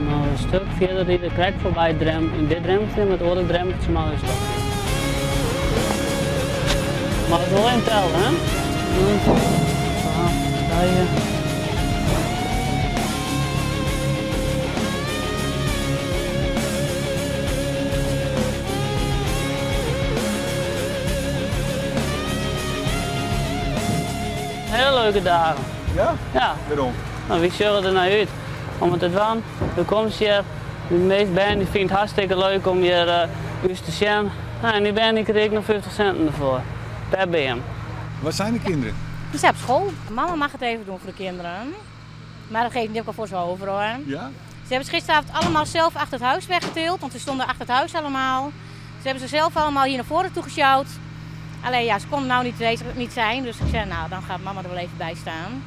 No in stuk fierder ride, krekt foarby Drem, yn dit Drempeltsje, mar it oare Drempeltsje moat in stopje. Mar it wol even telle, hè? Ien, twa, trije. Hiele leuke dagen. Ja? Ja. Wêrom? No, wy sjogge der nei út om it te dwaan. Do komst hjir, de measte bern dy fine it hartstikke leuk om hjir ús te sjen. No, en dy bern dy krije ek noch 50 sinten derfoar, per beam. Waar zijn de kinderen? Die zijn op school. Mama mag het even doen voor de kinderen. Maar dat geeft niet ook al voor ze over hoor. Ja? Ze hebben ze gisteravond allemaal zelf achter het huis weggetild, want ze stonden achter het huis allemaal. Ze hebben ze zelf allemaal hier naar voren toe gesjouwd. Alleen ja, ze konden nou niet, niet zijn, dus ik zei nou, dan gaat mama er wel even bij staan.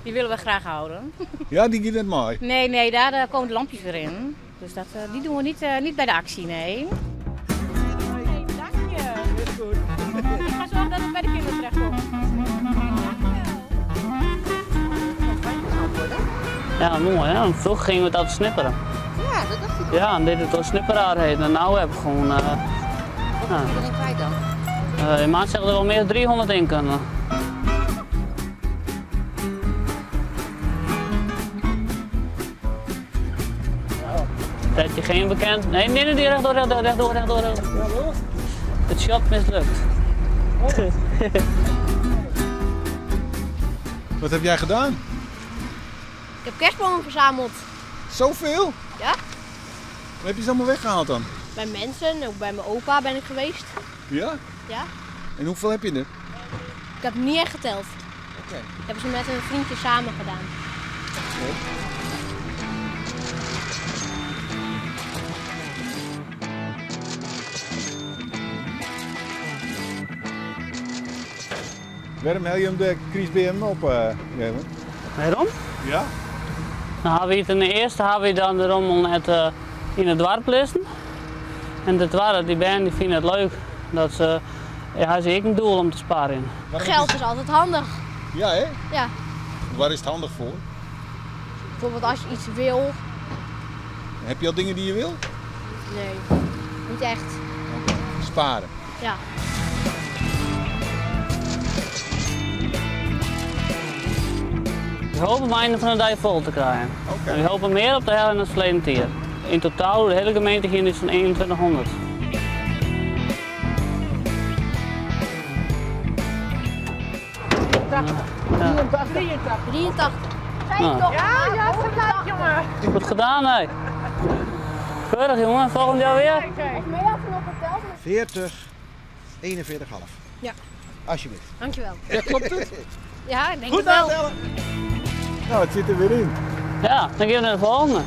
Die willen we graag houden. Ja, die gaat net mooi. Nee, nee, daar eh, komen de lampjes weer in. Dus dat, eh, die doen we niet, eh, niet bij de actie, nee. Hey, dank je. Is goed. Ik ga zorgen dat het bij de kinderen terechtkomt. Ja, mooi hè. Vroeger gingen we het altijd snipperen. Ja, dat dacht ik ook. Ja, en dit het door snipperaar heet. En nou heb ik gewoon... Wat ja. moet je erin kwijt dan? In maand zeggen er wel meer dan 300 in kunnen. Dat je geen bekend. Nee, nee, nee, rechtdoor, rechtdoor, rechtdoor, rechtdoor. rechtdoor. Het shot mislukt. Wat heb jij gedaan? Ik heb kerstbomen verzameld. Zoveel? Ja. Waar heb je ze allemaal weggehaald dan? Bij mensen, ook bij mijn opa ben ik geweest. Ja? Ja. En hoeveel heb je er? Ik heb niet echt geteld. Oké. Ik heb ze met een vriendje samen gedaan. Waarom haal je hem de krystbeam op, Gerben? Waarom? Ja? Nou, hebben we ten eerste hebben we dan de rommel net in het dorp liggen. En de tweede, die band die vinden het leuk dat ze, ja, ze ook een doel om te sparen. Waarom Geld is altijd handig. Ja, hè? Ja. Waar is het handig voor? Bijvoorbeeld als je iets wil. Heb je al dingen die je wil? Nee, niet echt. Oké. Sparen. Ja. We hopen het einde van de dag vol te krijgen. Oké. En we hopen meer op de helft dan het verleden jaar. In totaal, de hele gemeente hier is van 2100. Ja. 83. Zijn Nou. toch? Ja, ja, gelijk jongen. Goed gedaan, hè? Keurig, jongen. Volgend jaar weer. Volgens mij had ze nog geteld. 40, 41,5. Ja. Alsjeblieft. Dankjewel. Ja, klopt het? Ja, ik denk Goed het wel. aantellen. Nou, het zit er weer in. Ja, dan gaan we naar de volgende.